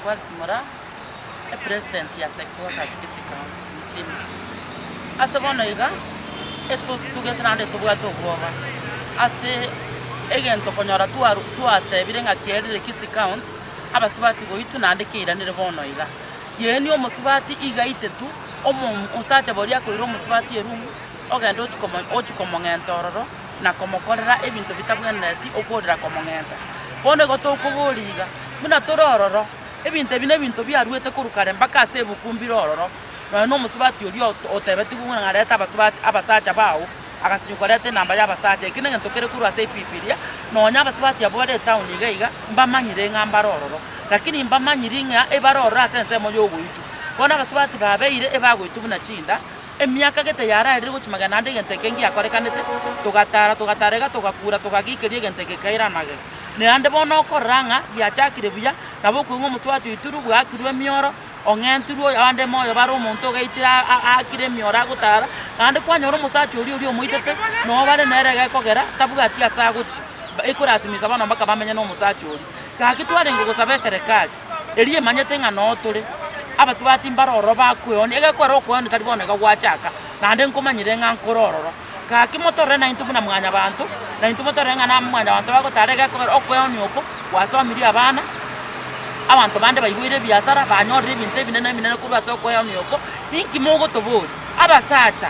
nkorokwa Alice Moraa, epresident ya Sex Workers Kisii County mzima. Ase bono iga, etositugete naende tobwate obwoba ase egento konyora twaru twatebire ng'a kiaerire Kisii County, abasubati goitwa naende keiranire bono iga. Yaani omosubati iga aitetu, omo omosacha boria akoira omosubati eroom, ogende ochie komo ochie komong'enta ororo, na komokorera ebinto bitabwenereti okorera komong'enta. Bono igo tokoboria iga, buna tore ororo, ebinto ebi nebinto biaruete korwa kare mpaka ase ebuku mbire ororo, nonya na omosubati oria ot- otebetigwe ng'a reta abasubati abasacha bao, agasinywa koreta enamba ya abasacha, eki negento kere korwa ase ebibiria, nonya abasubati abwo bare etown iga iga, mbamanyire ng'a mbare ororo, lakini mbamanyiri ng'a ebare ororo ase ensemo ya ogoitwa. Bono abasubati babeire ebagoitwa buna chinda, Emiaka gete yaraerire gochia magega naende egento eke ngiakorekanete, togatara, togatara iga, togakura, togagikeria egento eke gekairana magega. Naende bono okorora ng'a giachakire buya, nabo okoigwa omosubati oitirwe bwakirwe emioro, ong'entirwe oyo abande moyo bare omonto ogaitire a- a- aakire emioro agotara, naende kwanyora omosacha oria oria omoitete, noo bare nere gekogera tabwati ase agochia, ekorasimisha bono mpaka bamenye na omosacha oria. Gaki twarenge gosaba eserekari. Erio emanyete ng'a noo tore, abasubati mbare ororo bakweonia, egekwera okweonia tari bono iga gwachaka, naende nkomanyire ng'a nkore ororo. Gaki motorore naintwe buna mwanyabanto, naintwe motorore ng'a na mwanyabanto bagotara egekogera okweonia oko gwasomirie abana, abanto bande baiboire ebiasara, banyorire ebinto ebinene ebinene korwa ase okweonia oko, inki mogotoboria? Abasacha.